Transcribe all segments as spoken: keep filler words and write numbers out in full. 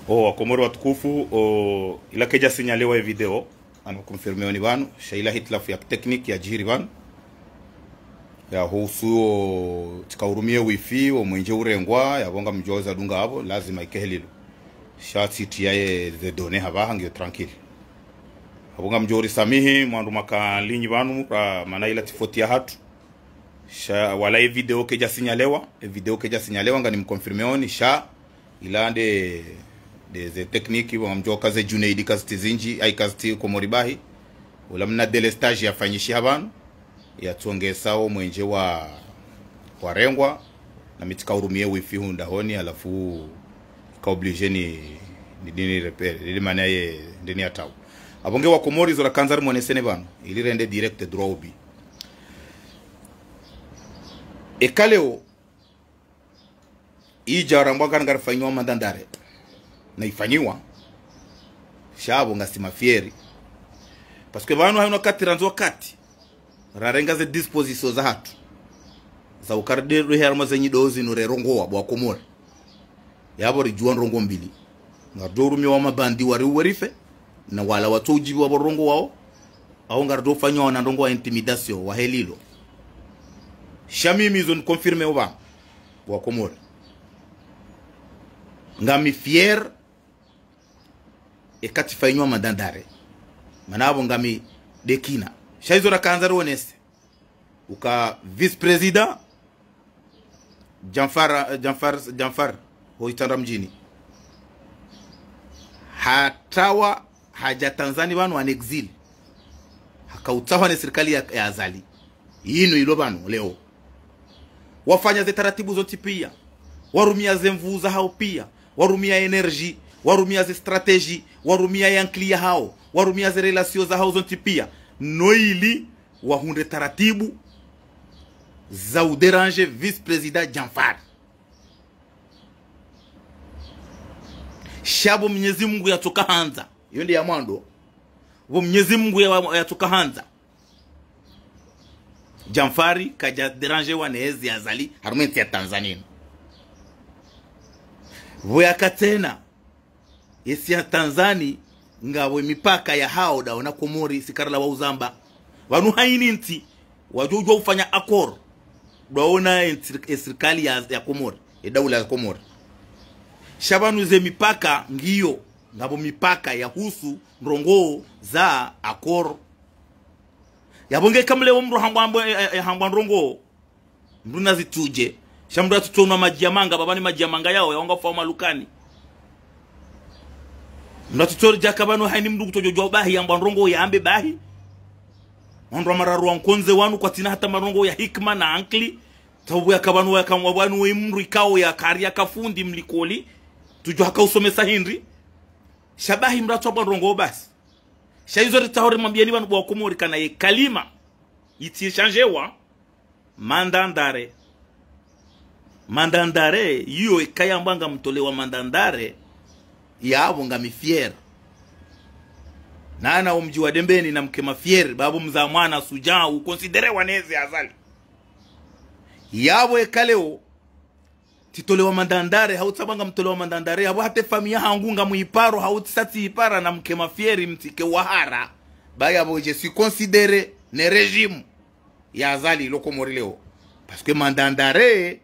O, Wakomori watukufu, o, ila kedja signalewa ye video, ngam confirmeoni pvanu, sha ila hitilafu ya technique yadjiri pvanu. Ya husu o, tsika urumie wifi, o mwenje urengwa, yapvo ngamdjo za dunga apvo, lazima ike helilo. Sha tsi tiya ye ze données hapvaha ngiyo tranquille. Apvo ngamdjo risamihi, mwandru maka linyi pvanu, ra mana ila tsi foti yahatru. Sha, wala ye video kedja signalewa, ye video kedja signalewa, ngam confirmeoni, sha, ila nde, nde ze technique, pvo ngamdjo ka ze Junaid kazitsi zindji, ayi kazitsi Komori bahi. Ula mna délestage yafanyishiha pvanu, yatsongesa o mwenje wa, warengwa, na mi tsika urumie wifi hundahoni, halafu ka obligé ni, ni, ni, ni repère, ili mana ye, ndeni ya tawu. Apvo nge Wakomori zo rakandza rimoneseni pvanu, ili rende direct droit au but. Eka leo, idja rambwa ngari ngarifanyiwa mandat d'arrêt. Na ifanyiwa. Sha apvo ngasi mafieri. Parce que pvanu hayina wakati randzi wakati. Rarenga ze dispositions zahatru. Za ukari nde ruhe harumwa ze nyido zinu rerongowa bo Wakomori. Yapvo ridjuwa ndrongoo mbili. Ngaridjo urumia wa mabandi wariuwe rife, na wala watso udjibiwa pvo rongowao, au ngaridjo ufanyiwa wana ndrongoo wa intimidation, wa helilo. Sha mimi izo ni confirmeo pvanu, bo Wakomori. Ngami fier, eka tsifanyiwa mandat d'arrêt. Mana apvo ngami dekina. Sha izo rakandza rionese. Uka vice-président, Djanfar, Djanfar, Djanfar, ho Itsandra mdjini. Hatawa, hadja Tanzanie pvanu en exil. Haka utsahwa ne sirikali ya, ya Azali. Yinu ilo pvanu, leo. Wafanya ze taratibu zontsi pia. Warumia ze nvuu zahao pia. Warumia énergie. Warumia ze stratégie. Warumia ye ankili yahao. Warumia ze relations zahao zontsi pia. No ili wahundre taratibu za udéranger vice-président Djanfar. Sha pvo Mnyezi Mungu yatsoka handza. Iyo nde ya mwando. Pvo Mnyezi Mungu ya, yatsoka handza. Djanfar kadja dérangewa ne ezi ya Azali, harumwa entsi ya Tanzanie. Pvo yaka tsena, entsi ya Tanzanie, ngapvo mipaka yahao dawo na Komori, si karila wa uzamba. Pvanu hayina ntsi, wadjo udjuwa ufanya accord, dawo na entsi, e sirikali ya, ya Komori, e daula ya Komori. Sha pvanu ze mipaka ngiyo, ngapvo mipaka yahusu ndrongoo za accord. Yapvo nge kamle wo mndru hambwa, hambwa, e, e, e, hambwa ndrongoo. Mndru na zitsudje. Sha mndru atsutso nwa madji ya manga, pvapvo ni madji ya manga yao, yao ngafao malukani. Mndru atsutso ridja ka pvanu hayina mndru kutsodjo djuwa bahi, yambwa ndrongoo yambe bahi. Wandru wa mararu wa nkondze wanu kwatsina hata marongoo ya hikima na ankili. Sababu yaka pvanu yaka pvanu we mndru ikao ya kari yaka fundi mlikoli. Tsudjuwa haka usomesa hindri. Sha bahi mndru atsuambwa ndrongoo basi. Sha izo ritsaho rimwambieni pvanu bo Wakomori kana ye kalima itsi changewa, mandat d'arrêt. Mandat d'arrêt, iyo eka yambwa ngamtolewa mandat d'arrêt, yapvo ngami fier. Nana wo mdji wa Dembeni namke mafier, pvapvo mzaa mwana sudja, uconsidérewa ne ezi ya Azali. Yapvo eka leo, tsitolewa mandat d'arrêt, hau tsamba ngamtolewa mandat d'arrêt, yapvo hata e famiyi yahangu ngamwiparo, hau tsisa tsiipara namke mafier mtsike wahara. Ba yapvo je suis considéré ne régime ya Azali lo Komori leo. Parce que mandat d'arrêt,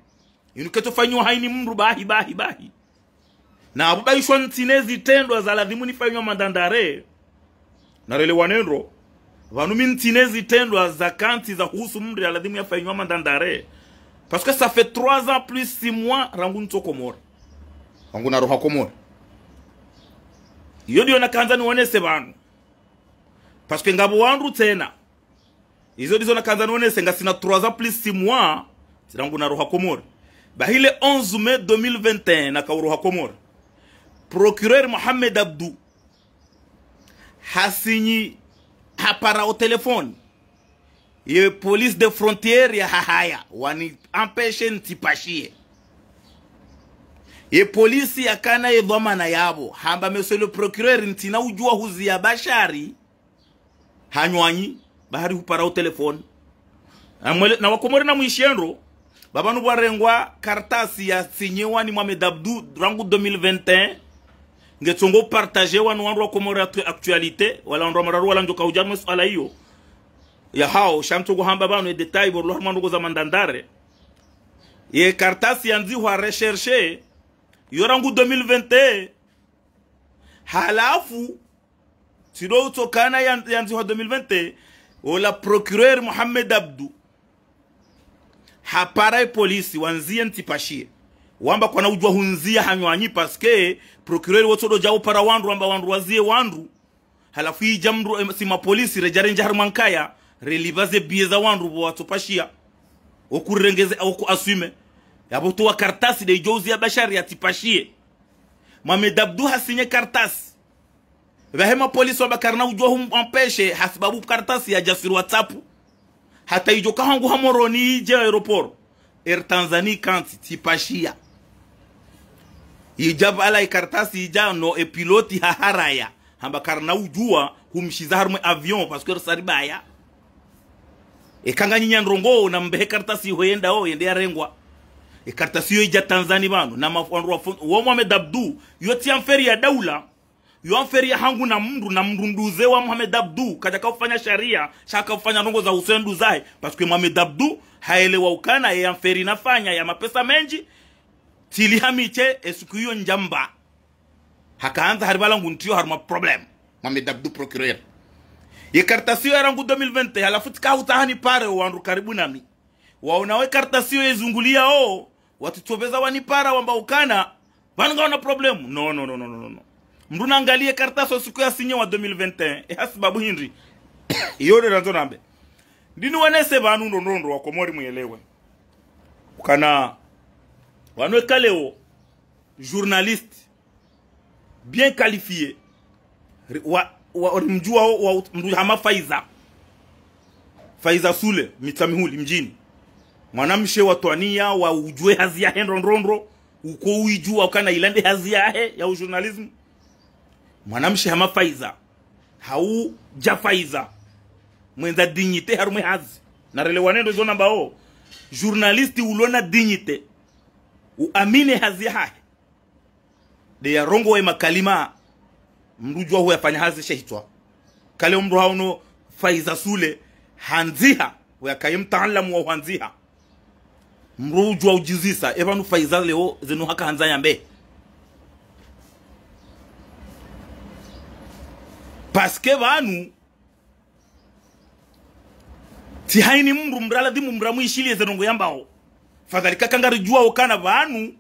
inu ketsofanyiwa hayina mndru bahi, bahi, bahi. Na apvo bayishwa ntsina zitrendwa za lazimu nifanyiwa mandat d'arrêt. Narelewane ndro, pvanu mi ntsina zitrendwa za kantsi zahusu mndru ya lazimu yafanyiwa mandat d'arrêt. Parce que ça fait trois ans plus six mois rangu ntso Komori. Rangu naroha Komori. Iyo ndiyo nakandza niwonese pvanu. Parce que ngapvo wandru tsena. Izo ndizo nakandza niwonese ngasina trois ans plus six mois, tsi rangu naroha Komori. Bahi le onze mai deux mille vingt et un nakauroha Komori. Procureur Mohamed Abdou hasinyi, hapara o téléphone ye police de frontière ya Hahaya, wani empêcher ntsipashiye. Ye police yakana ye dhwamana yapvo, hamba monsieur le procureur ntsina udjuwa huziya Bashari, hanywanyi, bahari hupara o téléphone. Amwele, na Wakomori namwishiye ndro, pvapvanu pvwarengwa kartasi yasinyiwa ni Mohamed Abdou rangu deux mille vingt et un, Ngetsongo partager wanu wandru wa Comores Actu-, Actualité, wala wandru wa mararu wala ndjoka udja harumwa ye suala iyo. Yahao, sha ntsongo hamba pvanu ye détail, bo rilo harumwa ndrongoo za mandandare. Ye kartasi yandzihwa recherche, yo rangu deux mille vingt et un. Halafu, tsi ndo utsokana yan-, yandzihwa deux mille vingt et un, ola procureur Mohamed Abdou hapara ye polisi, wandziye ntsi pashiye. Wamba kwana udjuwa hundziya hanywanyi, parce que procureur wotsodo djao para wandru, wamba wandru waziye wandru. Halafu idja mndru, em, si mapolisi, redja rendja harumwa nkaya, relipva ze billet za wandru pvo watsopashiya. Oku rengeze, oku assume. Yapvo towa kartasi nde idjo uziya Bashari yatsi pashiye. Mohamed Abdou hasinye kartasi. Pvahe mapolisi wamba karina udjuwa hum-, empêcher, hasibabu kartasi yadja sur WhatsApp. Hata idjo kahangu ha Moroni idje aéroport. Air Tanzanie kantsi, tsi pashiya. Idja pvala ikartasi idja no e pilote haharaya. Hamba karina udjuwa humshiza harumwa avion, parce que risaribaya. Eka nganyi nyandrongoo, nambehe kartasi iho yendao, yende yarengwa. Ekartasi iyo idja Tanzanie pvanu, na maf-, wandru wa fun-, wo Mohamed Abdou, yo tsi affaire ya daula, yo affaire yahangu na mndru, na mndru nduze wa Mohamed Abdou, kadjaka ufanya sharia, sha haka ufanya ndrongoo za usendu zahe, parce que Mohamed Abdou, haelewa ukana, ye affaire nafanya ya mapesa mendji, tsili hamiche, e siku iyo ndjamba. Hakaandza hari pvala ngu ntsiyo harumwa problème. Mohamed Abdou procureur. Ye kartasi iyo ya rangu deux mille vingt et un, halafu tsika hutsaha nipare wo wandru karibu nami. Waona we kartasi iyo yezunguliya o, watsitsopveza wanipara wamba ukana, pvanu ngawuna problème. No, no, no, no, no, no, no. Mndru nangaliye kartasi o siku yasinye wa deux mille vingt et un. E hasibabu hindri. Iyo nde randzo nambe. Ndini wanese pvanu ndrongoo wa Komori muyelewe. Ukana, wanu eka leo, journaliste, bien qualifié. Ri-, wa, wa, ori mdjuwa wa, wa, mndru hama Faiza. Faiza Sule, Mitsamihuli, mdjini. Mwanamshe wa twaniya, wa udjuwe hazi yahe ndrongoo, uko uidjuwa ukana ila nde hazi yahe, ya u journalisme. Mwanamshe hama Faiza. Hau dja Faiza. Mwendza dignité harumwa e hazi. Narelewane ndo izo nambao. Journaliste ulona dignité. Uamini hazi yahahe. Nde yarongowe makalima, mndru udjuwa huyafanya hazi she hitswa. Kale mndru hauno Faiza Sule, handziha, uyakaye mtaalamu wa uhandziha. Mndru udjuwa udjizisa, e pvanu Faiza leo, zinu haka handza yambe. Parce que pvanu, tsi haini mndru mndru aladhimu mndru amwishiliye ze ndrongoo yambao. Fadhali kaka ngaridjuwa ukana pvanu,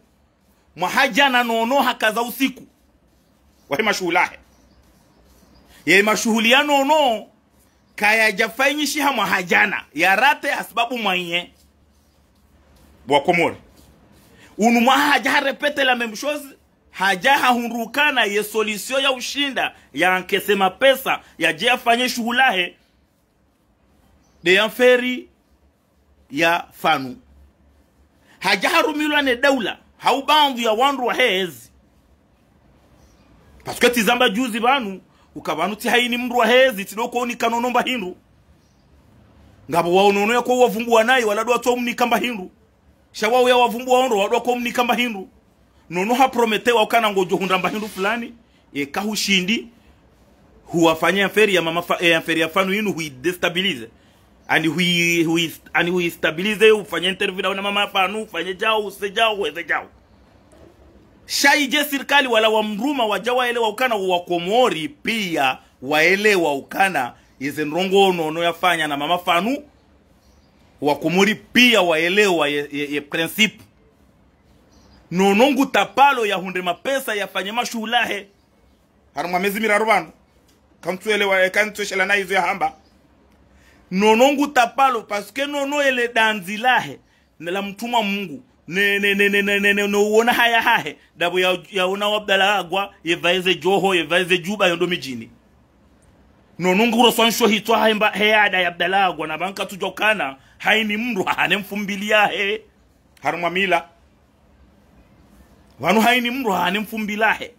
mwaha djana Nono hakaza usiku wahe mashuhuli yahe. Ye mashuhuli ya Nono kayadjafanyishiha mwaha djana, ya raté hasibabu mwaye. Bo wa Komori. Unu mwaha hadja ha répéter la même chose, hadja hahundru ukana ye solution ya ushinda, ya encaisser mapesa, yadje yafanye shuhuli yahe, nde ye affaire ya Fanu. Hadja harumilwa ne daula, hau baadhwi ya wandru wahe ezi. Parce que tsi zamba juzi pvanu, uka pvanu tsi haini mndru wahe ezi, tsi ndo uko unika Nono mba hindru. Ngapvo wao Nono yako wavumbuwa nayi, wala ndo watso umnika mba hindru. Sha wao ya wavumbuwa ondro, wandru wako umnika mba hindru. Nono ha promettre wa ukana ngodjo hundra mba hindru fulani, eka hushindi, huwafanye affaire ya mama Fa-, eh, affaire ya Fanu inu, hui déstabiliser. Ani hui, hui, ani hui stabiliser, ufanye interview na mama Fanu, ufanye djau, use djau, uweze djau. Sha idje sirikali wala wamruma wadja waelewa ukana wa Komori piya waelewa ukana, yeze ndrongoo Nono yafanya na mama Fanu, wa Komori piya waelewa ye, ye, ye principe. Nono ngu tapalo yahundre mapesa yafanye mashuhuli yahe. Harumwa mezi miraru pvanu. Kantsuelewa, kantsueshela na izo yahamba. Nono ngu tapalo, parce que Nono ele dandzi lahe, ne la mtrumwa Mungu, ne, ne, ne uona haya hahe, ndapvo ya, yaona wa Abdallah Agwa, yepvaeze djoho, yepvaeze djuba, yondo midjini. Nono nguro swansho hitswa hahe mba, he ada ya Abdallah Agwa, na pvanu katsudjuwa ukana, haini mndru hahane mfumbili yahe, harumwa mila. Pvanu haini mndru hahane mfumbili yahe.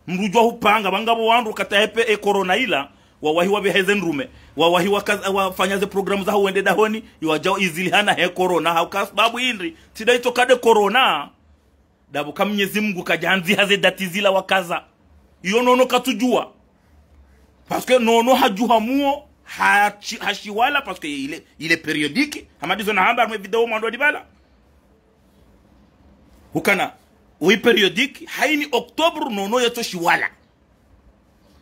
Mndru udjuwa hupanga, pvanu ngapvo wandru kata hepe e corona ila, wawahi wapveheze ndrume, wawahi wakaza, wafanya ze programu za hwende dahoni, iwadjao izilihana he corona, hauka sababu hindri, tsi nda itsoka nde corona, ndapvo ka Mnyezi Mungu kadjandziha ze dati zila wakaza. Iyo Nono katsudjuwa. Parce que Nono hadjuha muo, hashi-, hashiwala, parce que il est, il est périodique. Hama ndizo nahamba harumwa video mwando wa dibala. Ukana, oui périodique, haini octobre Nono yetso shiwala.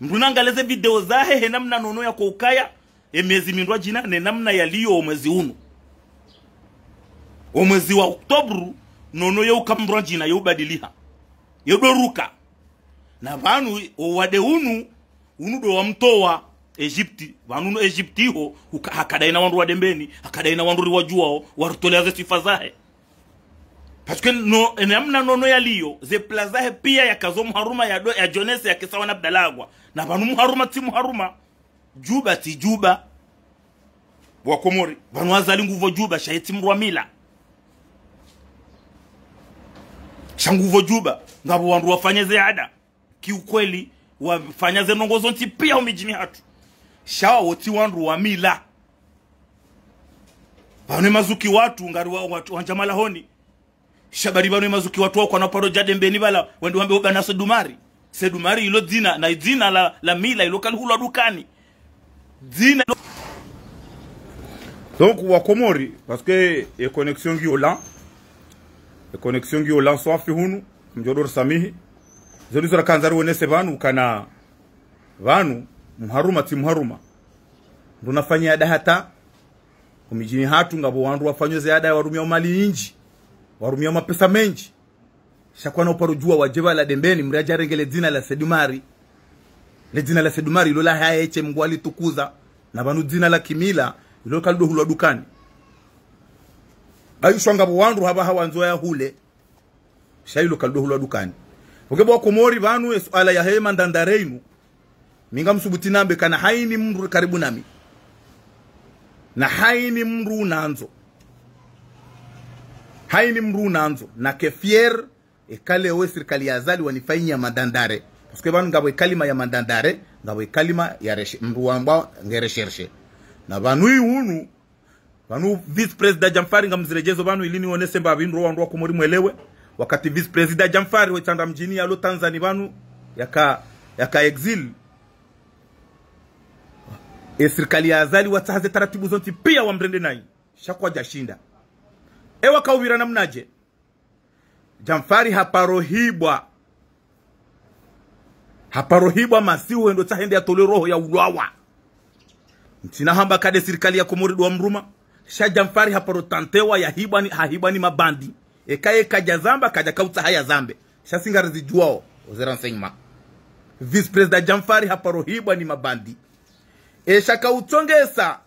Mndru nangalie ze video zahe, he namna Nono yako ukaya, e mezi mindru adjina, ne namna yaliyo o mwezi unu. O mwezi wa octobre, Nono yeuka mndru adjina, yeubadiliha. Yedoruka. Na pvanu, o wade unu, unu ndo wamtowa Egypte, pvanu unu Egypte iho, uka-, hakadayi na wandru wa Dembeni, hakadayi na wandru riwadjuwao, warutolea ze swifa zahe. Parce que no, e namna Nono yaliyo, ze plan zahe pia yakazo Mharuma ya do, ya Jones ya kesa wana Abdallah Agwa. Na pvanu Mharuma tsi Mharuma. Djuba tsi Djuba. Wa Komori. Pvanu Azali nguvo Djuba, sha ye tsi mndru wa mila. Sha nguvo Djuba, ngapvo wandru wafanya ze ada. Kiukweli, wafanya ze ndrongo zontsi pia ho midjini hatru. Sha wo tsi wandru wa mila. Pvanu e mazuki watru, ngari wa, watru, wandja malahoni. Sha bari pvanu e mazuki watru wakwana paro dja Dembeni pvala, wende wambe ubana Sedumari. Sedumari ilo dzina, na dzina la, la mila ilo kalihulwa dukani. Dzina ilo. Donc, wa Komori, parce que e connexion ngiyo lent, e connexion ngiyo lent swafi hunu, mdjo ndo risamihi. Zo ndizo rakandza riwonese pvanu, ukana pvanu, Mharuma tsi Mharuma. Ndo nafanya ada hata, ho midjini hatru ngapvo wandru wafanya ze ada warumiao mali nyindji, warumiao mapesa mendji. Sha kwana uparo djuwa wadje pvala Dembeni, mndru yadje yarenge le dzina la Sedumari. Le dzina la Sedumari, ilo lahahe she Mngu alitukuza. Na pvanu dzina la kimila, ilo kalidohulwa dukani. Bayishwa ngapvo wandru hapvaha wandzo yahule. Sha ilo kalidohulwa dukani. Oke bo wa Komori pvanu, e suala yahe mandandare inu. Mi ngamsubuti nambe kana haini mndru karibu nami. Na haini mndru nandzo. Haini mndru nandzo. Nake fier, eka leo e sirikali ya Azali wanifanyia mandandare. Parce que pvanu ngapvo e kalima ya mandandare, ngapvo e kalima ya reshe-, mndru wamba nge recherche. Na pvanu i unu, pvanu vice-président Djamfari ngamziredjezo pvanu ili niwonese mbapvi ndro wandru wa Komori mwelewe. Wakati vice-président Djamfari we Tsandra Mdjini yalo Tanzanie pvanu yaka, yaka exil. E sirikali ya Azali watsaha ze taratibu zontsi pia wamrende nayi. Sha kwadjashinda. E wakaupvira namnadje? Djamfari haparo hibwa. Haparo hibwa masihu hendo tsaha hende yatolwe roho ya ulwawa. Ntsina hamba kade sirikali ya Komori ndo wamruma. Sha Djamfari haparo tantewa yahibwa ni, hahibwa ni mabandi. Eka ye kadjazamba, kadjakautsaha yazambe. Sha si ngarizidjuwao, o ze renseignements. Vice-président Djamfari haparo hibwa ni mabandi. E sha kautsongesa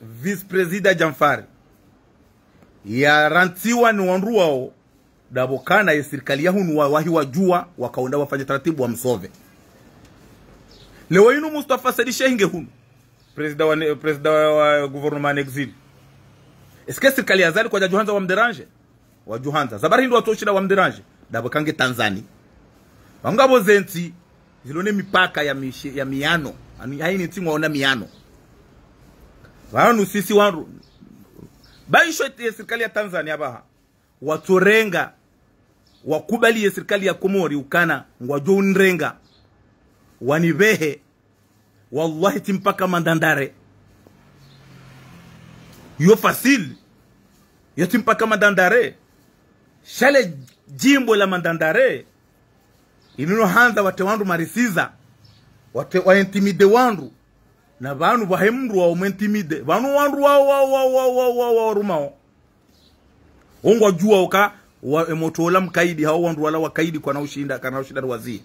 Vice-président Djamfari yarantsiwa ni wandru wao, ndapvo kana ye sirikali ya hunu wa, wahi wadjuwa, wakaunda wafanye taratibu wamsove. Leo inu Mustafa Said Shehi nge hunu. Président wa ne-, président wa, wa gouvernement en exil. Est-ce que sirikali ya Azali kwadjadjuhandza wamdérange? Wadjuhandza. Za bari hindru watsoshinda wamdérange. Ndapvo kange Tanzanie. Pvanu ngapvo ze ntsi zilo ne mipaka ya mishe-, ya miyano. Ani, haini ntsi ngwaona miyano. Pvanu sisi wandru. Bayishwa ye sirikali ya Tanzania pvaha. Watsorenga. Wakubali ye sirikali ya Komori ukana ngwadjo unrenga. Wanipvehe. Wallahi tsi mpaka mandandare. Yo facile. Yo tsi mpaka mandandare. Sha le djimbo la mandandare. Inu no handza watre wandru marisiza. Watre wa intimide wandru. Na pvanu pvahe mndru wa umwe intimide. Pvanu wandru wa, wa, wa rumao. Wo ngwadjuwa uka, wa, e motro ola mkaidi, hao wandru wala wakaidi kwana ushinda, kana ushinda riwazi.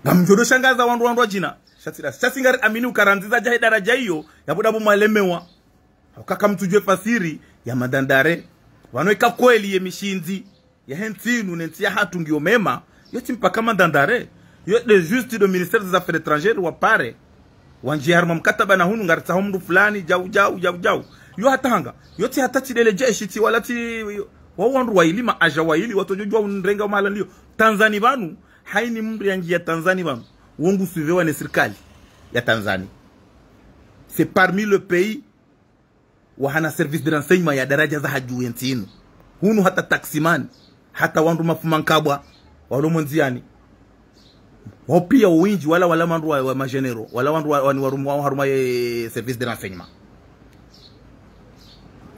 Ngamdjo ndo shangaza wandru wandru wadjina. Sha tsi nda, sha si ngari amini uka randziza djahe daradja iyo, yapvo ndapvo mwalemewa. Hauka kamtsudjuwa e fasiri ya mandandare. Pvanu eka kweli ye mishindzi yahe ntsi inu ne ntsi ya hatru ngiyo mema, yo tsi mpaka mandandare. Yo nde juste ndo ministère des affaires étrangères wapare. Wandjiye harumwa mkataba na hunu ngaritsaho mndru fulani, djau, djau, djau, djau. Yo hata hanga. Yo tsi hata tsi ndele jeshi tsi wala tsi, wa wandru waili, ma agents waili, watsodjodjuwa unrenga mahala niliyo. Tanzanie pvanu, haini mndru yandjiya Tanzanie pvanu. Wo ngu suiviwa ne sirikali ya Tanzanie. C'est parmi le pays wahana service de renseignement ya daradja za hadju ye ntsi inu. Hunu hata taximan, hata wandru mafuma nkabwa, walo mo ndziani. Wao pia wendji wala, wala wandru wa, wa magénéraux, wala wandru wa, wa, warumwa harumwa ye service de renseignement.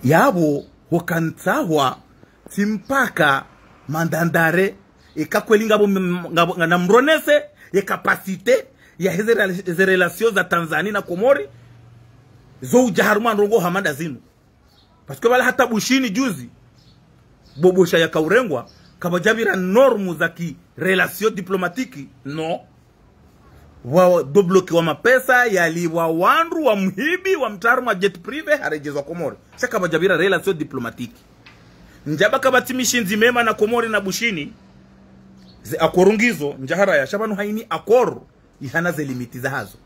Yapvo, hukantsahwa, tsi mpaka mandat d'arrêt, eka kweli ngapvo, ngapvo, ngana mronese, ye capacité, ya heze rela-, ze relations za Tanzanie na Komori, zo udja harumwa ndrongoo hama nda zinu. Parce que pvala hata Bushini juzi, Bobosha yakaurengwa, kapvadjapvira normes za ki relations diplomatiques, non. Wa, wa débloquer wa mapesa, yalipvwa wandru wa mhibi, wa mtru harumwa jet privé, haredjezwa Komori. Sha kapvadjapvira relations diplomatiques. Ndjapvo kapvatsi mishindzi mema na Komori na Bushini, ze accords ngizo, ndjahara ya, sha pvanu haini accord, ihana ze limites zahazo.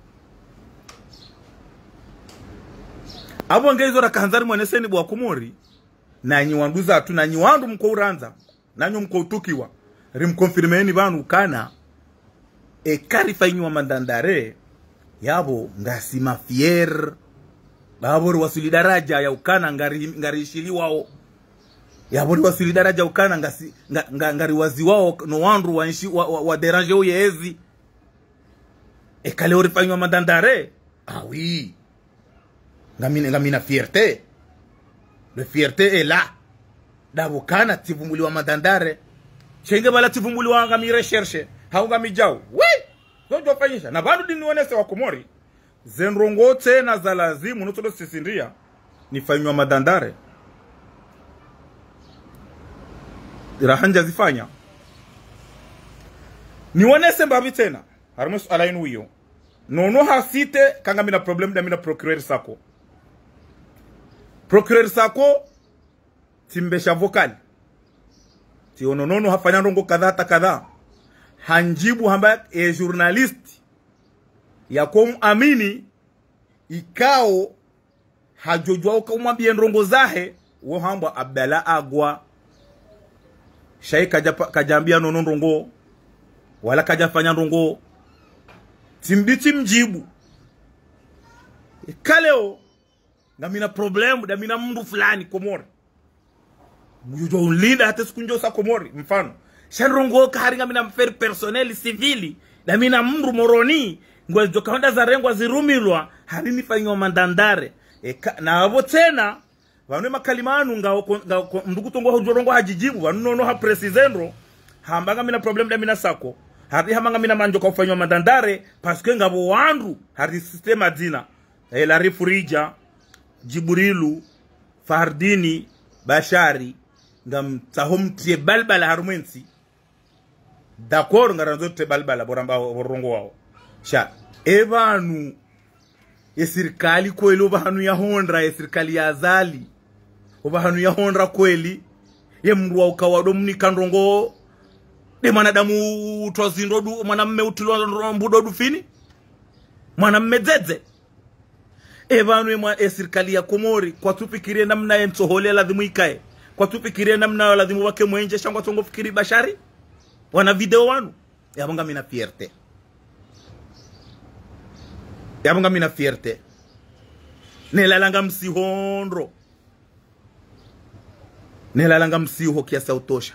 Apvo nge izo rakahandza rimweneseni bo wa Komori, nanyi wanduzatru, nanyi wandru mko urandza, nanyi mko utukiwa, rimconfirmeni pvanu ukana, eka rifanyiwa mandat d'arrêt, yapvo ngasi mafiers, yapvo riwaswili daraja ya ukana ngari, ngari ishiliwao. Yapvo riwaswili daraja ukana ngasi, nga, nga, ngari waziwao no wandru wa nshi, wa, wa, wa déranger uye ezi. Eka leo rifanyiwa mandat d'arrêt, ah oui. Ngamina, ngamina fierté. Le fierté est là. Dapvo kana tsivumbuliwa mandat d'arrêt. Sha nge pvala tsivumbuliwa ngami recherche. Hau ngami djau. Oui! Zo djofanyisha. Na pvanu dini wonese wa Komori. Ze ndrongoo tsena za lazimu, no tsolo sisindria. Nifanyiwa mandat d'arrêt. Raha ndja zifanya. Niwonese mbapvi tsena. Harumwa suala inu iyo. Nono ha cité, ka ngamina problème dami na procureur Sako. Procureur Sako, tsimbesha vocal. Tsiono nono hafanya ndrongoo kadha hata kadha. Handjibu hamba e journaliste. Yako muamini, ikao, hadjodjuwa uka umwambie ndrongoo zahe, wo hambwa Abdallah Agwa. Sha ye kadja pa, kadjambia nono ndrongoo, wala kadjafanya ndrongoo. Tsimbidi tsimdjibu. Eka leo, ngamina problème, damina mndru fulani, Komori. Ngudjo unlinda hata siku ndjo sa Komori, mfano. Sha ndrongoo ka hari ngamina affaire personnelle, civile, damina mndru Moroni, ngwedjo kaonda zarengwa zirumilwa, hari nifanyiwa mandat d'arrêt. Eka, na apvo tsena, pvanu makalima yanu nga oko, nga oko, mndru kutsongo hudjo ndrongoo hadjidjibu, pvanu nono ha préciser ndro, hamba ngamina problème damina Sako, hari hamba ngamina mandjo ka ufanyiwa mandat d'arrêt, parce que ngapvo wandru, hari système adzina, Elari Furija, Djibrilu, Fardini, Bashari, ngamtsaho mtrie balbala harumwa entsi. D'accord, ngarandzo trie balbala, bo ramba, bo rongoao. Sha, e pvanu, e sirikali kweli, o pvahanu yahondra, e sirikali ya Azali. O pvahanu yahondra kweli, ye mndru wa ukawa do mnika ndrongoo, de mwanadamu utwa zindro du, mwanamme utilwa ndro mbudo du fini. Mwanamme dzedze. E pvanu e mwa, e sirikali ya Komori, kwatsufikirie namna ye ntsohole ladhimu ikae. Kwatsufikirie namna ladhimu wake mwenje, sha ngwatsongo fikiri Bashari. Wana video wanu. Yapvo ngamina fierté. Yapvo ngamina fierté. Nelala ngamsiho ndro. Nelala ngamsiho kiasi ya utosha.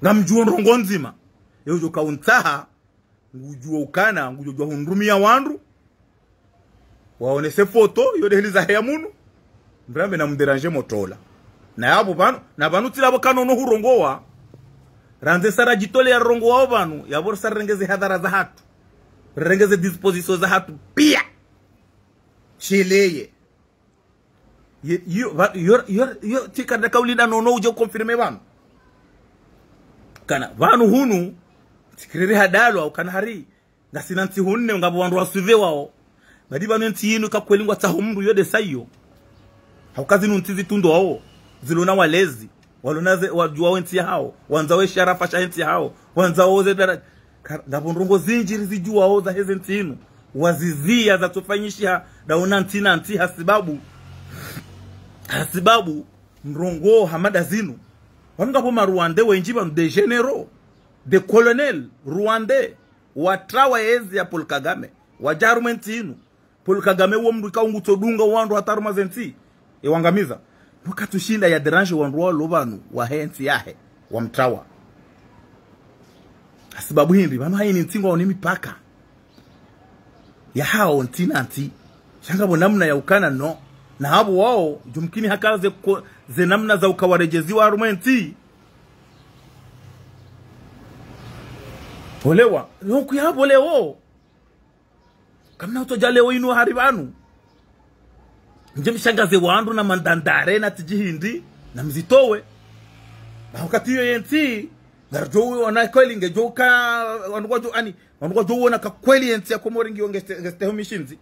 Ngamdjuo ndrongoo ndzima. Ye udjo kauntsaha, ngudjuo ukana, ngudjo djuwa hundrumia wandru. Waonese foto, yo de heli zahe ya munu. Mrambe na mdéranger motola. Na yapvo pvanu, na pvanu tsi lapvo kanono hurongowa. Randze sa radjitole ya rongowa o pvanu, yapvo sa rengeze hadhara zahatru. Rengeze disposition zahatru pia. Sheleye. Ye, yo, pva, yo, yo, yo, tsi kada kauli da nono udje uconfirmer pvanu. Kana, pvanu hunu, tsikiriri hadalwa, ukana hari, ngasina ntsihu nne, ngapvo wandru wasuivewao. Badi pvanu entsi yinu ka kweli ngwatsaho mndru yo de sa iyo. Hauka zinu ntsi zitundwao, zilona walezi. Walona ze, wadjuwao entsi yahao, wandzao e sharafa sha entsi yahao, wandzao ze dara-, ka-, ngapvo ndrongoo zindji rizidjuwao zaheze ntsi inu. Wazizia zatsofanyishiha, daona ntsi na ntsi hasibabu, hasibabu ndrongoo hama nda zinu. Pvanu ngapvo ma Rwandais wendji pvanu, des généraux, des colonels rwandais, watrawa ezi ya Paul Kagame, wadja harumwa entsi inu. Paul Kagame wo mndru ikao ngutsodunga wandru hata harumwa zentsi, ewangamiza. Mbo katsushinda ya déranger wandru walo pvanu, wahe ntsi yahe, wamtrawa. Asi Sababu hindri, pvanu hayini ntsi ngwaone mipaka yahao ntsi na ntsi. Sha ngapvo namna ya ukana no. Na hapvo wao, djumkini haka ze ko-, ze namna za uka waredjeziwa harumwa entsi. Olewa, no kuyapvo leo. Kamna utsodja leo inu hari pvanu. Ndje mshangaze wandru na mandandare na tsidji hindri, na mzitowe. Na wakati iyo yentsi, ngaridjo uwo na kweli ngedjo ka, wandru wadjo ani, wandru wadjo uona ka kweli yentsi ya Komori ngiyo ngeste-, ngesteho mishindzi.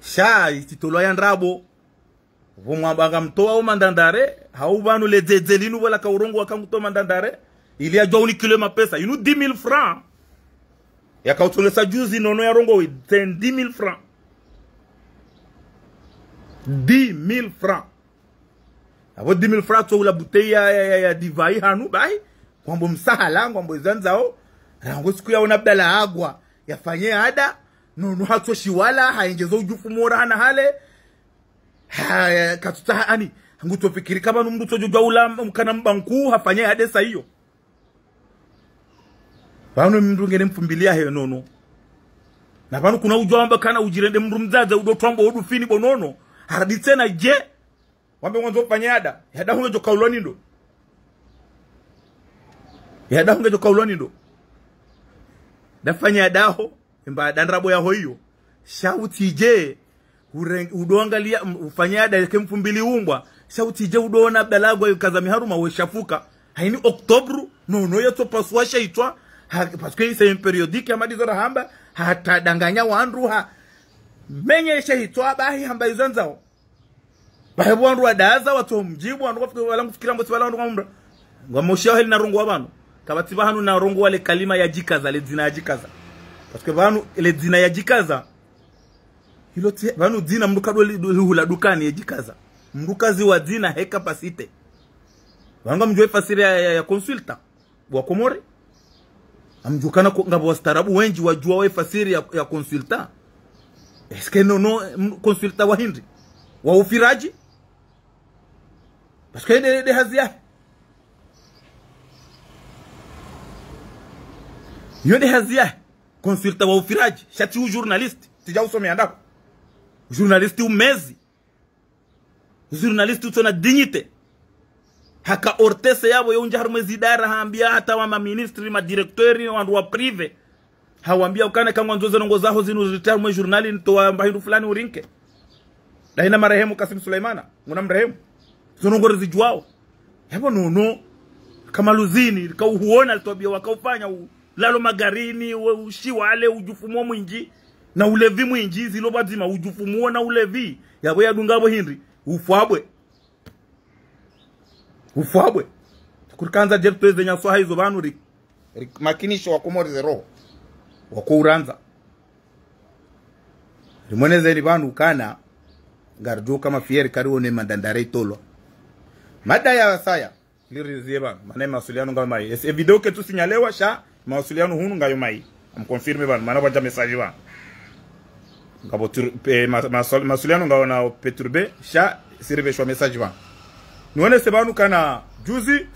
Sha, itsitolwa ya ndrabo. Pvo mwamba ngamtowa o mandandare, hau pvanu ledzedze linu pvola ka urongowa ka ngutowa mandandare, ili yadjuwa unikilwe mapesa. Inu dix mille francs. Yaka utsongesa juzi nono yarongowe, c'est dix mille francs. Dix mille francs. Apvo dix mille francs tso ula bouteille ya, ya, ya, ya divai hanu, bahi. Ngwambo msahala, ngwambo ezandzao. Rangu siku yaona Abdallah Agwa yafanye ada. Nono hatso shiwala, haendjeza udjufu mora hana hale. Ha, katsutsaha ani, ngutsofikiri ka pvanu mndru tsodjo djuwa ula mkana mbanku hafanya yade sa iyo. Pvanu mndru ngene mfumbili yahe nono. Na pvanu kuna udjuwa wamba kana udjirende mndru mdzadze udo twambo udu fini bo nono. Haradi tsena dje. Wambe ngwandzo ufanye yada. Yada hunge djo kaulwa ni ndo. Yada hunge djo kaulwa ni ndo. Dafanya yada ho. Emba da ndrabo yaho iyo. Sha utsidje, ureng-, udo angalia, m-, ufanya yada yeke mfumbili umbwa. Sha utsidje udo ona Abdallah Agwa yukaza miharuma we shafuka. Hayini octobre, nono yatso paswa sha itswa. Ha, parce que c'est un périodique, hama ndizo rahamba, hata danganya wandru ha. Menye sha itswa, bahi hamba izandzao. Bahi pvo wandru wadaza, watso mdjibu, wandru wafikiri, wala ngufikira mbo tsi pvala wandru ngamumra. Ngwamoshiya heli narongowa pvanu. Kapvatsi pvahanu narongowa le kalima ya djikaza, le dzina ya djikaza. Parce que pvanu, le dzina ya djikaza. Hilo tsi, pvanu dzina mndru kadwe li, li hula dukani ya djikaza. Mndru kaziwa dzina he capacité. Pvanu ngamdjuwa efasiri ya, ya, ya consultant wa Komori. Ngamdjuwa kana ko-, ngapvo wastaarabu wendji wadjuwa we fasiri ya, ya consultant. Est-ce que nono, m-, consultant wa hindri? Wa ufiradji? Parce que nde, nde hazi yahe. Yo nde hazi yahe. Consultant wa ufiradji. Sha tsi u journaliste. Tsidja usome andako. Journaliste umezi. Journaliste utsona dignité. Haka O R T C yapvo yo undja harumwa zidara hambia hata wa maministri, madirecteur, wandru wa privé. Hawambia ukana ka ngwandzo ze ndrongoo zaho zinu zirite harumwa journal nitowa mba hindru fulani urinke. Dahina marehemu Kassim Suleimana, nguna mrehemu. Zo ndrongoo rizidjuwao. Yapvo nono, kama luzini, lika uhuona litwabia waka ufanya u-, lalo magarini, we ushiwale, udjufumo mwindji, na ulevi mwindji, zilo pvadzima, udjufumo na ulevi. Yapvo yadunga pvo hindri, ufwabwe. Ufwabwe. Kurikandza dje ritowe ze nyaswaha izo pvanu ri-, rimakinishe wa Komori ze roho. Wako urandza. Rimwonezeni pvanu kana, ngaridjo kama fier karione mandandare itolwa. Mada ya saya, lirizie pvanu, mana mawasiliano ngayo mayi. Ese video ketsu sinyalewa sha, mawasiliano hunu ngayo mayi. Am confirme pvanu, mana pvwadja message pvanu. Ngapvo tur-, pe-, ma-, ma-, mawasiliano ngayo na perturbé, sha, siriveshwa message pvanu. Niwonese pvanu kana, juzi,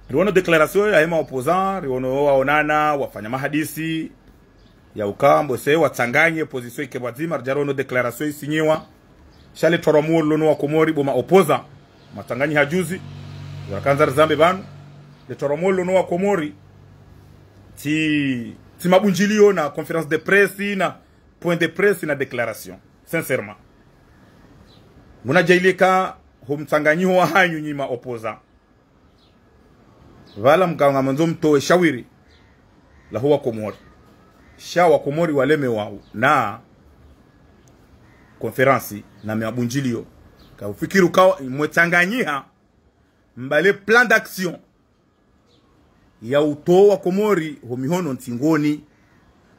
riwono déclaration ya hema opposant, riwono waonana, wafanya mahadisi, ya uka mbo se watsanganye opposition ike pvwadzima, ridja riwono déclaration isinyiwa. Sha le twarwa muo lono wa Komori bo ma opposant. Mwatsanganyiha juzi. Wakandza rizambe pvanu. Le twarwa muo lono wa Komori. Tsi, tsi mabundjiliyo na conférence de presse na point de presse na déclaration. Sincèrement. Muna djailika ho mtsanganyiho wa hanyu nyi ma opposant. Pvala mkao ngamwandzo mtowe shawiri laho wa Komori. Sha wa Komori walemewa na conférence na mabundjiliyo. Ka ufikiri uka mwetsanganyiha mbale plan d'action ya utowa Komori ho mihono ntsingoni.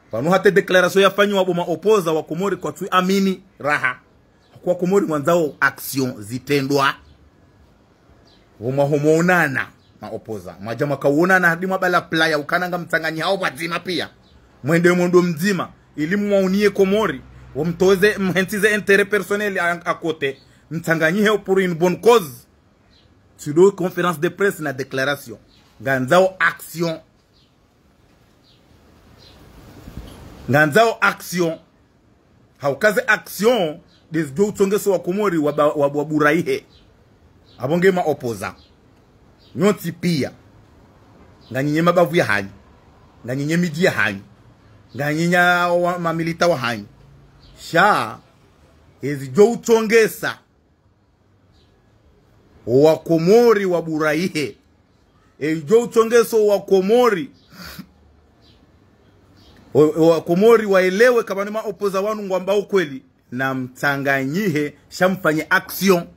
Pvanu hata déclaration yafanyiwa bo ma opposant wa Komori kwatsu amini raha. Hakuwa Komori ngwandzao action zitrendwa. Wo mwaho mwonana ma opposant. Mwadja mwaka uonana hadi mwabala plan ya ukana ngamtsanganyihao pvwadzima pia. Mwende mwendo mdzima. Ili mwauniye Komori. Wo mtoze, mhentsize intérêt personnel à, à côté. Mtsanganyihe pour une bonne cause. Tsi do conférence de presse na déclaration. Ngandzao action. Ngandzao action. Hauka ze action, ndezidjo utsongesa Wakomori waba-, wa-, waburaihe. Apvo nge ma opposant. Nyontsi pia. Nganyinyi mabavu ya hanyu. Nganyinyi midji ya hanyu. Nganyinyi wa-, mamilita wa hanyu. Sha, ezidjo utsongesa Owakomori waburaihe. Eidjo utsongesa Owakomori. O-, Owakomori waelewe kamba ni ma opposant wanu ngwambao ukweli. Na mtsanganyihe, sha mfanye action.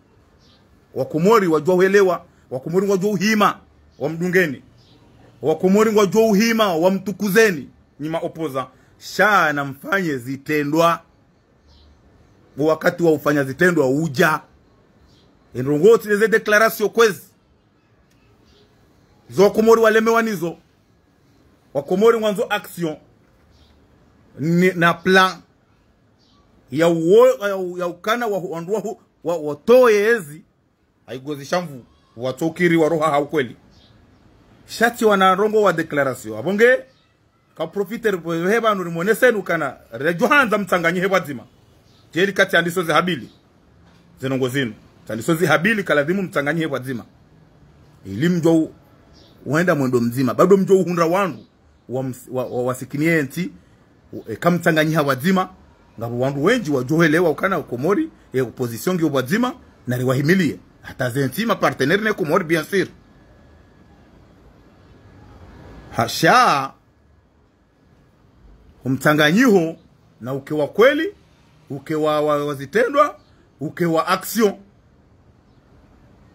Wakomori wadjuwa uelewa, Wakomori ngwadjuwa uhima, wamdungeni. Wakomori ngwadjuwa uhima, wamtukuzeni, nyi ma opposant. Sha na mfanye zitrendwa. Wakati wa ufanya zitrendwa udja. Endrongo tsi ndeze déclaration kwezi. Zo Wakomori walemewa nizo. Wakomori ngwandzo action. Ni, na plan. Ya uwo, ya u-, ya ukana wa, wandru wa, wa, watowe ezi. Haigozi shamvu. Watsokiri waroha ha ukweli. Sha tsi wana ndrongo wa déclaration. Apvo nge, ka profiter he pvanu rimoneseni ukana, redjo handza mtsanganyihe pvwadzima. Djeli kati andiso zihabili. Zendrongo zinu. Andiso zihabili kaladhimu mtsanganyihe pvwadzima. Ili mdjo u-, uenda mwendo mdzima. Bado mdjo uhundra wandru wa ms-, wa, wa, wasikiniye ntsi, u-, eka mtsanganyiha pvwadzima, ngapvo wandru wendji wadjo uelewa ukana Komori, ye opposition ngiyo pvwadzima, na riwahimiliye. Hata ze ntsi ma partenaire ne Komori, bien sûr. Ha, sha, omtsanganyiho, na uke wa kweli, uke wa, wa, wa zitrendwa, uke wa action.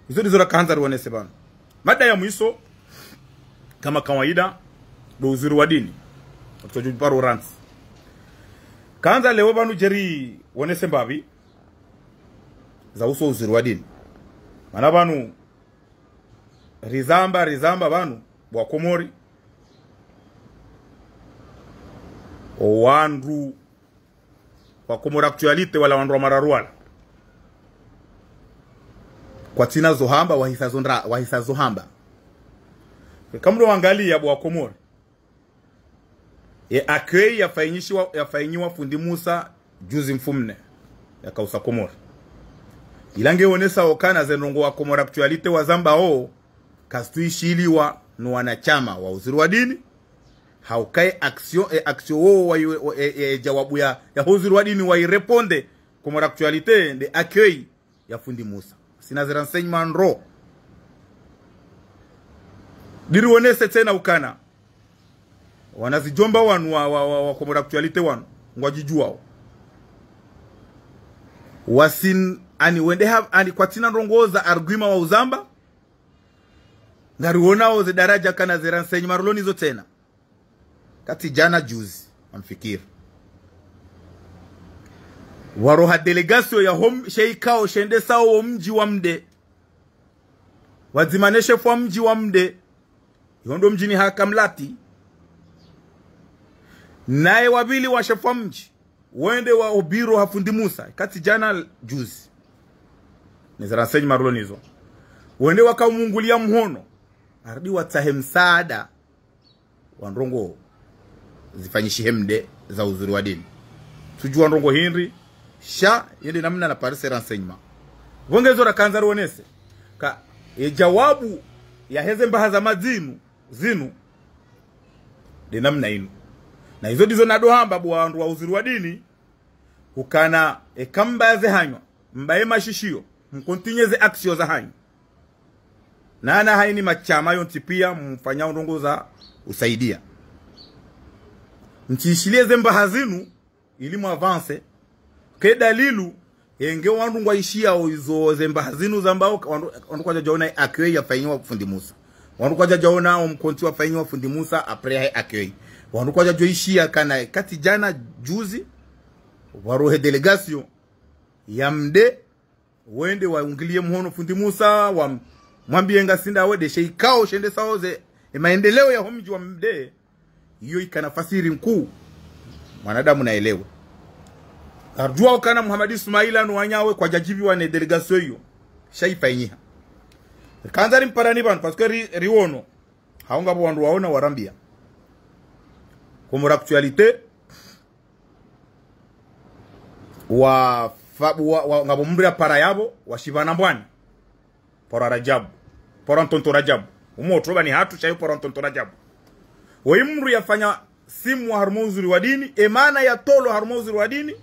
Izo ndizo rakandza rionese pvanu. Mada ya mwiso, kama kawaida, ndo uzuri wa dini. Kutsodjo paro rantsi. Kandza leo pvanu djeri wonese mbapvi, za uso uzuri wa dini. Mana pvanu, rizamba, rizamba pvanu, bo Wakomori. Owandru wa Comores Actualité wala wandru wa mararu wala. Kwatsina zo hamba, wahisa zo ndra-, wahisa zo hamba. Kamdo wangaliya bo Wakomori. Ye accueil yafanyishiwa, yafanyiwa fundi Musa juzi mfumne. Yakausa Komori. Ila nge wonesa okana ze ndrongo wa Comores Actualité wazamba o, kazitsuishiliwa no wanashama wa uzuri wa dini. Hauka ye action, ye action wo wa, wa, e, e, jawabu ya, ya uzuri wa dini wa irépondre Comores Actualité nde accueil ya fundi Musa. Sina zi renseignements ndro. Diri wonese tsena ukana. Wana zijomba wanu wa, wa, wa, wa Comores Actualité wanu. Ngwadjijuwao. Wasin, ani wende ha, ani kwatsina ndrongo za argument wa uzamba. Ngariwonao ze daraja kana ze renseignements rilo nizo tsena. Kati djana juzi, amfikiri. Waroha délégation ya hom-, sheikao shendesao wo mdji wa Mde. Wadzima ne shefu wa mdji wa Mde. Yondo mdjini haka Mlati. Naye wapvili wa shefu wa mdji. Wende wa obiro ha fundi Musa, kati djana juzi. Neze renseignements rilo nizo. Wende wakamunguliya mhono. Arudi watsahe msaada wa ndrongo zifanyishihe Mde za uzuri wa dini. Tsudjuwa ndrongo hindri, sha, yende namna na parise renseignements. Pvo nge zo rakandza rionese. Ka, ye jawabu ya heze mbaha za madzinu, zinu, nde namna inu. Na izo ndizo nado hamba bo wandru wa uzuri wa dini, ukana eka mbaye ze hanywa, mbaye mashishiyo, mcontinuer ze action za hanyu. Na na haini mashama yontsi pia mfanyao ndrongo za usaidia. Mtsishiliye ze mbaha zinu, ili mu avancer. Ke dalilu, yenge wandru ngwaishiyao izo ze mbaha zinu zambao, wandru, wandru kwadjadjaona accueil yafanyiwa fundi Musa. Wandru kwadjadjaona omkontri wafanyiwa fundi Musa après ye accueil. Wandru kwadjadjoishiya kana kati djana juzi, warohe délégation ya Mde, wende waungiliye mhono fundi Musa, wamwambiye ngasi ndawe nde sheikao shendesao ze, ye maendeleo ya ho mdji wa Mde. Iyo ikana fasiri nkuu. Mwanadamu naelewe. Arudjuwa ukana Muhammad Ismaila no wanyawe kwadjadjiviwa ne délégation iyo. Sha ifanyiha. Kandza rimparani pvanu, parce que ri, riwono. Hau ngapvo wandru waona warambiya. Comores Actualité, Wa, fa, wa, wa, ngapvo mdru ya para yapvo, wa shipvana mbwani. Para Rajabu. Para ntonto Rajabu. Umo otro pvani hatru shayo para ntonto Rajabu. Woyi mdru yafanya simu harumwa uzuri wa dini, emana ya tolo harumwa uzuri wa dini.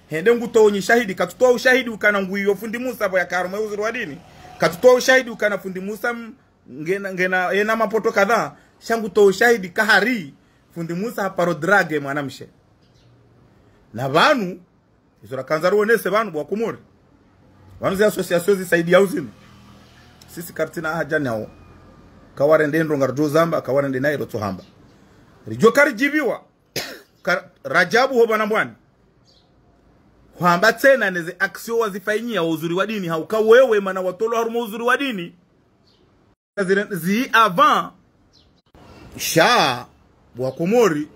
Hende ngutowa nyi shahidi, katsutowa ushahidi ukana nguyo fundi Musa pvo yaka harumwa uzuri wa dini. Katsutowa ushahidi ukana fundi Musa m-, ngena, ngena, ena mapoto kadhaa, sha ngutowa ushahidi kahari, fundi Musa haparo drague mwanamshe. Na pvanu, izo rakandza ruonese pvanu bo wa Komori. Pvanu ze association zisaidiao zinu. Sisi karitsina haja nawo. Kawarende ndro ngaridjo zamba, kawarende nayi rotso hamba. Ridjo karidjipviwa. Ka-, Rajabu ho pvana mbwani. Hwamba tsena neze action wazifanyiya uzuri wa dini, hauka wewe mana watolwa harumwa uzuri wa dini. Zile zi avant. Sha, bo wa Komori.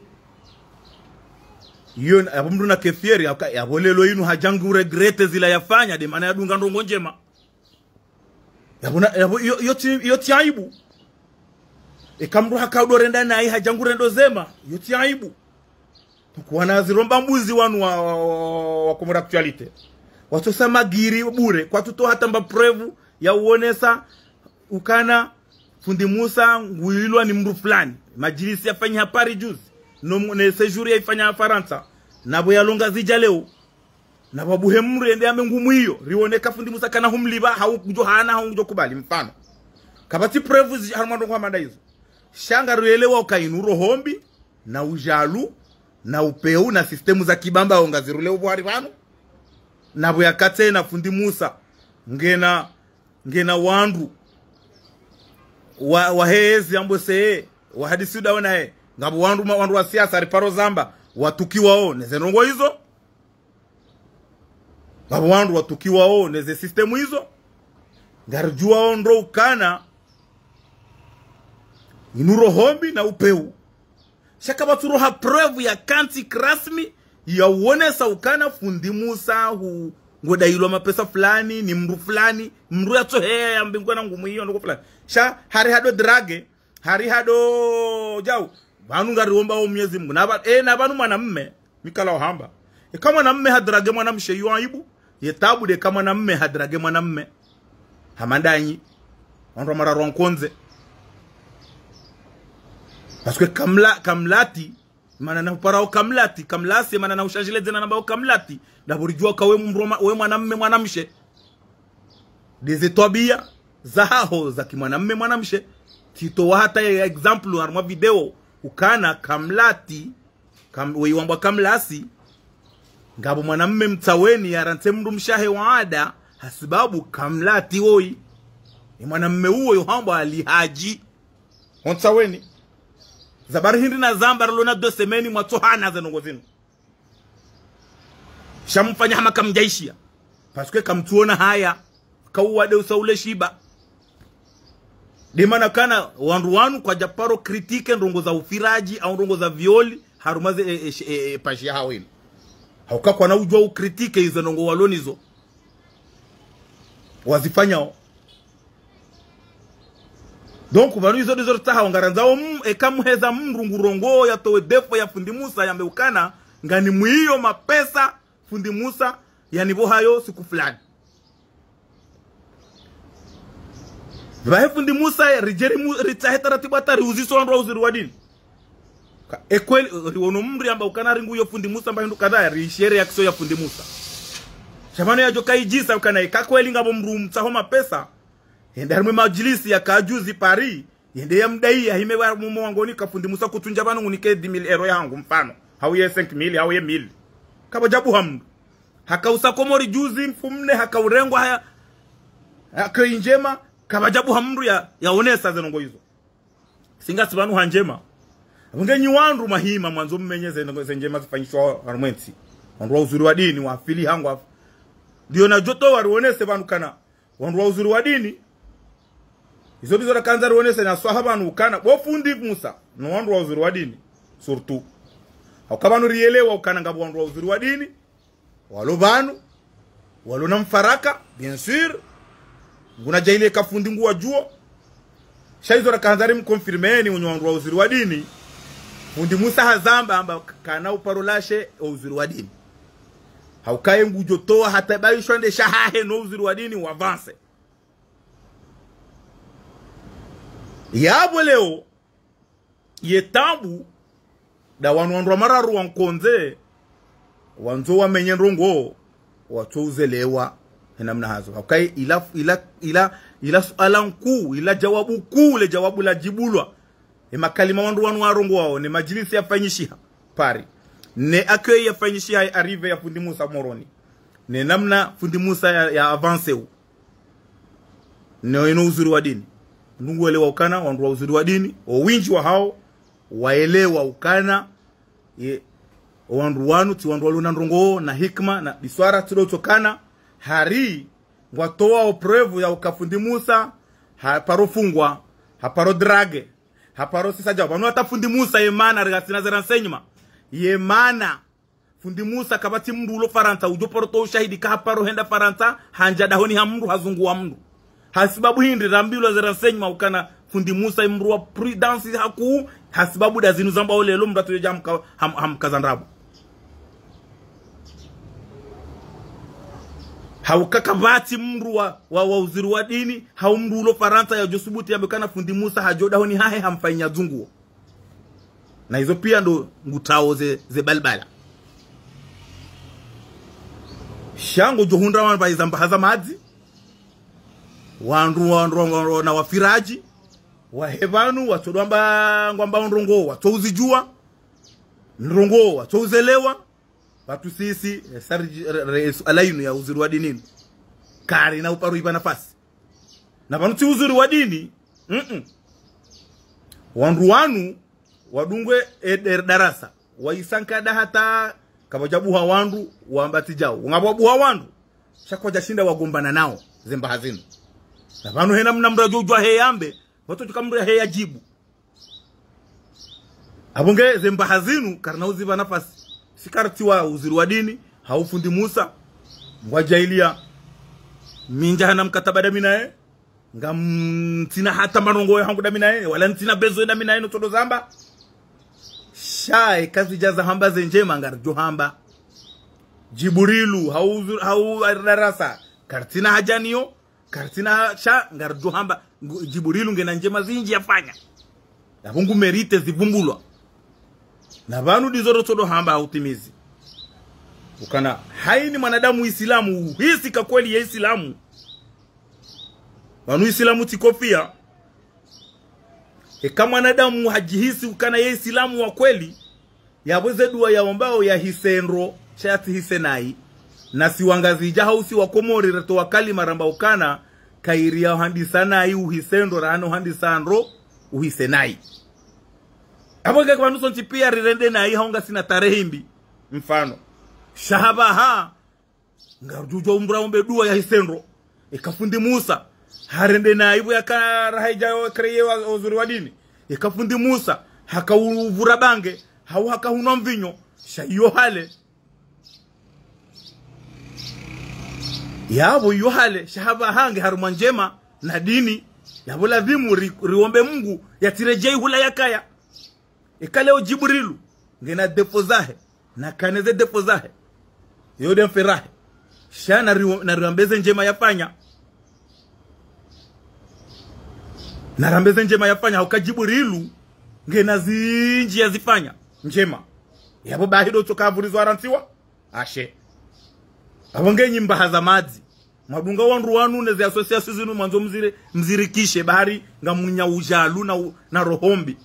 Yo, yapvo mdru na kefieri, yapvo, yapvo lelo inu hadja ngu regretter zila yafanya, de mana yadunga ndrongo ndjema. Yapvo na, yapvo, yo, yo tsi, yo tsi aibu. Eka mdru haka udorenda nayi hadja ngu rendo zema, yo tsi aibu. Tukuwana ziromba mbuzi wanu wa, wa, wa, wa Comores Actualité. Watsosa magiri bure, kwatsutowa hata mba preuve ya uonesa ukana fundi Musa nguilwa ni mdru fulani. Madjilisi yafanyiha Paris juzi. No, ne séjour yaifanya Farantsa. Na pvo yalonga zidja leo. Na pvo buhe mdru yende yambe ngumwiyo. Rione ka fundi Musa kana humlipva, hau ngudjo hana, hau ngudjo kubali mfano. Kapvatsi preuve zi, harumwa ndrongo hama nda izo. Sha ngarielewa uka inu roho mbi, na ujalu, na upeu, na système za kibamba wo ngazirule upvo hari pvanu. Na pvo yaka tsena fundi Musa, ngena, ngena wandru, wa, wa hezi ambo se, wa hadisi udaona he, ngapvo wandru ma, wandru wa siasa riparo zamba, watukiwao, neze ndrongo izo. Ngapvo wandru watukiwao neze système izo. Ngaridjuwao ndro ukana inu roho mbi na upeu. Sha kapvatsu roha preuve ya kanti krasmi ya uonesa ukana fundi Musa hu, ngodailwa mapesa fulani, ni mdru fulani, mdru yatsoheya yambe ngwana ngumwiyo ndoko fulani. Sha hari hado drague, hari hado jau. Pvanu ngariomba wo Mwenyezi Mungu. Na pva-, eh, na pvanu mwanamme, mi kala uhamba. Eka mwanamme hadrague mwanamshe yo aibu, ye tabu de eka mwanamme hadrague mwanamme. Hama ndanyi. Wandru wa mara rwankondze. Parce que kamla, kamlati, mana na uparao kamlati, kamlasi, mana na ushanjile dzena nambao kamlati. Ndapvo ridjuwa ka we mdru ma-, we mwanamme mwanamshe. Deze twabia zahaho za kimwanamme mwanamshe. Tsitowa hata ya exemple harumwa video ukana kamlati, kam-, weyi wambwa kamlasi. Ngapvo mwanamme Mtsaweni yarantse mdru mshe wahe wa ada, hasibabu kamlati woyi. E mwanamme uwo yo hambwa Ali Haji. Ho Mtsaweni. Za bari hindri na zamba rilo na deux semaines mwatsohana ze ndrongo zinu. Sha mfanya hama kamdjaishiya. Parce que kamtsuona haya. Kauwa de usa ule shiba. De mana kana wandru wanu kwadjaparo critiquer ndrongo za ufiraji au ndrongo za viol harumwa ze, e, e, e, e, page yahawo inu. Hauka kwana udjuwa ucritiquer izo ndrongo walo nizo. Wazifanyao. Donc, pvanu izo ndizo ritsaha wangarandzao m-, eka muheza mdru ngurongowo yatowe défaut ya fundi Musa yambe ukana, ngani mwiyo mapesa fundi Musa, yanipvohayo siku fulani. Pvahe fundi Musa, ridjeri mu-, ritsahe taratibu hata riuziso wandru wa uzuri wa dini. Ka, ekweli, riwono mdru yamba ukana ringu yo fundi Musa, mba hindru kadhaa, riishiye réaction ya fundi Musa. Sha pvanu yadjo kaidjisa ukana, eka kweli ngapvo mdru mtsaho mapesa. Yende harimwe madjilisi yaka juzi Paris. Yende yamdai yahime wa mumo wangoni ka fundi Musa kutsundja pvanu ngunike dix mille euros yahangu mfano. Hau ye cinq mille, hau ye mille. Kapvadjabuha mdru. Haka usa Komori juzi mfumne, haka urengwa haya. Haka indjema, kapvadjabuha mdru ya, yaonesa ze ndrongo izo. Singasi pvanu ha ndjema. Apvo nge nyi wandru mahima mwandzo mmenye ze ndrongo, ze ndjema zifanyishwa harumwa entsi. Wandru wa uzuri wa dini, wafili hangu hafu. Ndiyo nadjo towa rionese pvanu kana wandru wa uzuri wa dini. Izo ndizo rakandza rionese na swaha pvanu ukana bo fundi Musa, no wandru wa uzuri wa dini. Surtout. Hauka pvanu rielewa ukana ngapvo wandru wa uzuri wa dini. Walo pvanu. Walo na mfaraka, bien sûr. Nguna djaile ka fundi nguwadjuo. Sha izo rakandza rimconfirmeni unyo wandru wa uzuri wa dini. Fundi Musa hazamba amba kana uparo lashe o uzuri wa dini. Hauka ye ngudjo towa hata baishwa nde shahahe no uziri wa dini wa avance. Yapvo leo, ye taabu, nda wanu wandru wa mararu wa nkondze, wandzo wamenye ndrongoo, watso uzelewa, he namna hazo. Hauka ila, ila, ila, ila suala nkuu, ila djawabu kuu, le djawabu la djibulwa. Ye makalima wandru wanu warongoao, ne madjilisi yafanyishiha Paris. Ne accueil yafanyishiha ye arrivée ya fundi Musa Moroni. Ne namna fundi Musa ya, ya avance u. Ne ino uziri wa dini. Ndungu welewa ukana, wandru wa uziri wa dini, o windji wahao, waelewa ukana, ye, o wandru wanu, tsi wandru walio na ndrongoo, na hikima, na biswara, tsi ndo tsokana, hari, ngwatowa o preuve ya uka fundi Musa, haparo fungwa, haparo drague, haparo sisa djao. Pvanu hata fundi Musa ye mana, rika sina ze renseignements. Ye mana, fundi Musa kapvatsi mndru ulo Farantsa, udjo paro towa ushahidi ka haparo henda Farantsa, handja dahoni ha mndru, hazunguwa mndru. Hasibabu hindri rambilwa ze renseignements ukana fundi Musa ye mndru wa prudence hakuu, hasibabu nda zinu zambwao leo mndru atsudjo dja hamka-, ham-, hamkaza ndrabo. Hauka kapvatsi mndru wa, wa, wa uziri wa dini, hau mndru ulo Farantsa yadjo subuti yambe ukana fundi Musa hadjo dahoni hahe hamfanya dzunguo. Na izo pia ndo ngutao ze, ze balbala. Sha ngodjo hundra wanu pvaiza mbaha za madzi. Wandru, wandru, wandru, wandru, na wafiradji. Wahe pvanu, watso ndo amba, ngwamba ndrongoo, watso uzidjuwa. Ndrongoo, watso uzelewa. Pvatsu sisi, eh, sari, re, re, suala inu ya uziri wa dini inu. Karina uparo ipva nafasi. Na pvanu tsi uziri wa dini, mm-mm. Wandru wanu, wadungwe e, e darasa. Waisanka nda hata kapvadjabuha wandru, wamba tsi djao. Ngapvo wabuha wandru, sha kwadjashinda wagombana nao, ze mbaha zinu. Na pvanu he namna mndru yadjo udjuwa he yambe, watso tsuka mndru yahe yadjibu. Apvo nge ze mbaha zinu, karina uzipva nafasi. Si kartsi wa uziri wa dini, hau fundi Musa, ngwadjailiya. Mi ndja hana mkataba nda mi naye, ngam-, ntsina hata marongoyo yahangu nda mi naye, wala ntsina besoin nda mi naye no tsondo zamba. Sha, eka zidja zahamba ze ndjema, ngaridjo hamba. Djibrilu, hau uzir-, hau darasa, kartsina hadja nayo, kartsina sha, ngaridjo hamba, ngu-, Djibrilu ngena ndjema zindji yafanya. Apvo ngu mérité zivumbulwa. Na pvanu ndizo ro tsondo hamba ha utimizi. Ukana, haini mwanadamu Isilamu, uhisi ka kweli ye Isilamu. Pvanu Isilamu tsi kofia. Eka mwanadamu hadjihisi ukana ye Isilamu wa kweli, yapvo ze dua yaombao yahise ndro, sha yatsihise nayi. Na si Wangazidja hau si Wakomori retowa kalima ramba ukana, kayiri ya handisa nayi uhise ndro, rahana uhandisa ndro, uhise nayi. Apvo nge pvanu sontsi pia rirende nayi hau ngasina tarehi mbi. Mfano. Sha hapvaha, ngarudjo umbura ombe dua yahise ndro. Eka fundi Musa, harende nayi pvo yaka raha idja yo créer wa, uziri wa dini. Eka fundi Musa, haka uvura bange, hau haka hunwa mvinyo, sha iyo hale. Yapvo iyo hale, sha hapvaha nge harumwa ndjema, na dini, yapvo lazimu ri, riombe Mungu, yatsiredjei hula yakaya. Eka leo Djibrilu, ngena défaut zahe, nakane ze défaut zahe. Yo nde mfirahe. Sha nari-, nariambe ze ndjema yafanya. Narambe ze ndjema yafanya, hauka Djibrilu, ngena zindji yazifanya, ndjema. Yapvo bahi ndo tsoka avurizwa arantsiwa, ashe. Apvo nge nyi mbaha za madzi. Mwadunga wandru wanu ne ze association zinu mwandzo mzire, mzirikishe bahari ngamunya udjalu na u-, na roho mbi.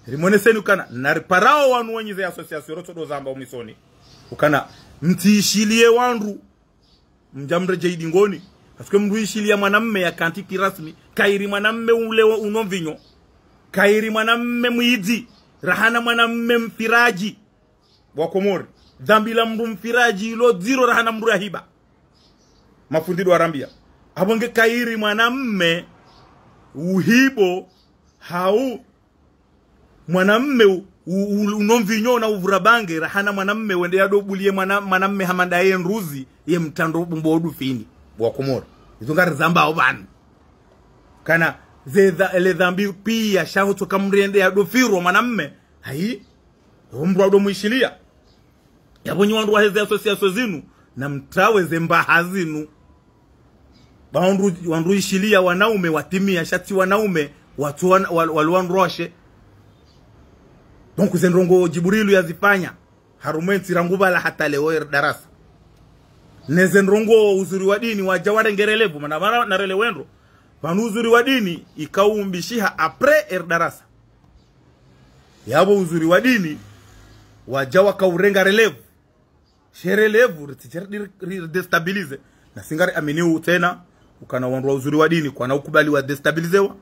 Rimoneseni ukana, nariparao wanu wenyi ze association ro tsondo zamba umwisoni. Ukana, mtsishiliye wandru, mdja mredjei dingoni. Parce que mndru ishiliya mwanamme yaka ntsiki rasmi, kayiri mwanamme ule unwa mvinyo. Kayiri mwanamme mwidzi, rahana mwanamme mfiradji. Wakomori. Dhambi la mndru mfiradji ilo dziro rahana mndru yahiba. Mafundi ndo warambia. Apvo nge kayiri mwanamme uhibo hau mwanamme u-, u-, u-, unwa mvinyo na uvura bange, rahana mwanamme wende yado buliye mwana-, mwanamme hama ndaye ndruzi, ye mtrandro bumbo odufini. Wakomori. Izo ngarizambao pvanu. Kana ze dha-, le dhambi pia sha hutsoka mndru yende yado firwa mwanamme. Hayi. Omndru wado mwishiliya. Yapvo nyi wandru wahe ze association zinu, Na mtrawe ze mbaha zinu. Ba wandru, wandru ishiliya wanaume watimia, sha tsi wanaume, watsu wan-, wal-, wal-, wandru washe. Donc, ze ndrongoo Djibrilu yazifanya harumwa entsi rangu pvala hata leo eri darasa. Ne ze ndrongoo Uzuri wa Dini wadja warenge relevu, mana pvanu na relewe ndro. Pvanu Uzuri wa Dini ikaumbishiha après eri darasa. Yapvo Uzuri wa Dini wadja wakaurenga relevu. She relevu ritsidje ri, ri, ri déstabiliser. Na si ngari amini u tsena, ukana wandru wa Uzuri wa Dini, kwana ukubali wa déstabilisewa,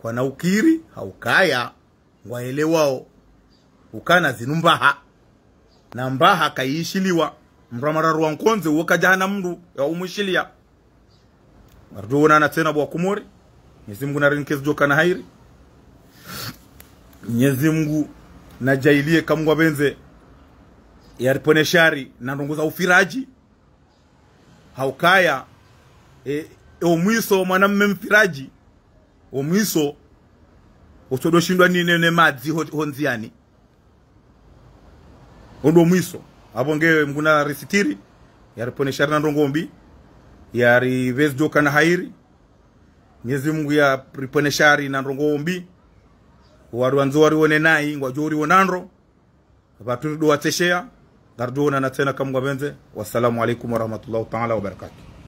kwana ukiri, ha ukaya, ngwaelewao. Ukana zinu mbaha. Na mbaha kayiishiliwa. Mdru wa mararu wa nkondze, uwo kadja hana mdru ya umwishiliya. Ngaridjo wonana tsena bo wa Komori. Mwenyezi Mungu narinike zidjo kana hairi. Mwenyezi Mungu nadjaaliye kamwe ngwapvendze. Yaripvonese shari na ndrongoo za ufiradji. Ha ukaya, e, e, o mwiso mwanamme mfiradji. O mwiso, utsodo shindwa ni ne, ne madzi ho, ho ndziani. Ondo mwiso. Apvo nge Mungu narisitiri, yaripvonese shari na ndrongoo mbi, yaripve zidjo kana hairi. Mwenyezi Mungu yaripvonese shari na ndrongoo mbi. Wari wandzo wariwone nayi, ngwadjo riwona ndro. Pvatsu ridjo watsesheya, ngaridjo wonana tsena kamwe ngwapvendze. Wassalamu alaikum warahmatullahi taala wabarakatuh.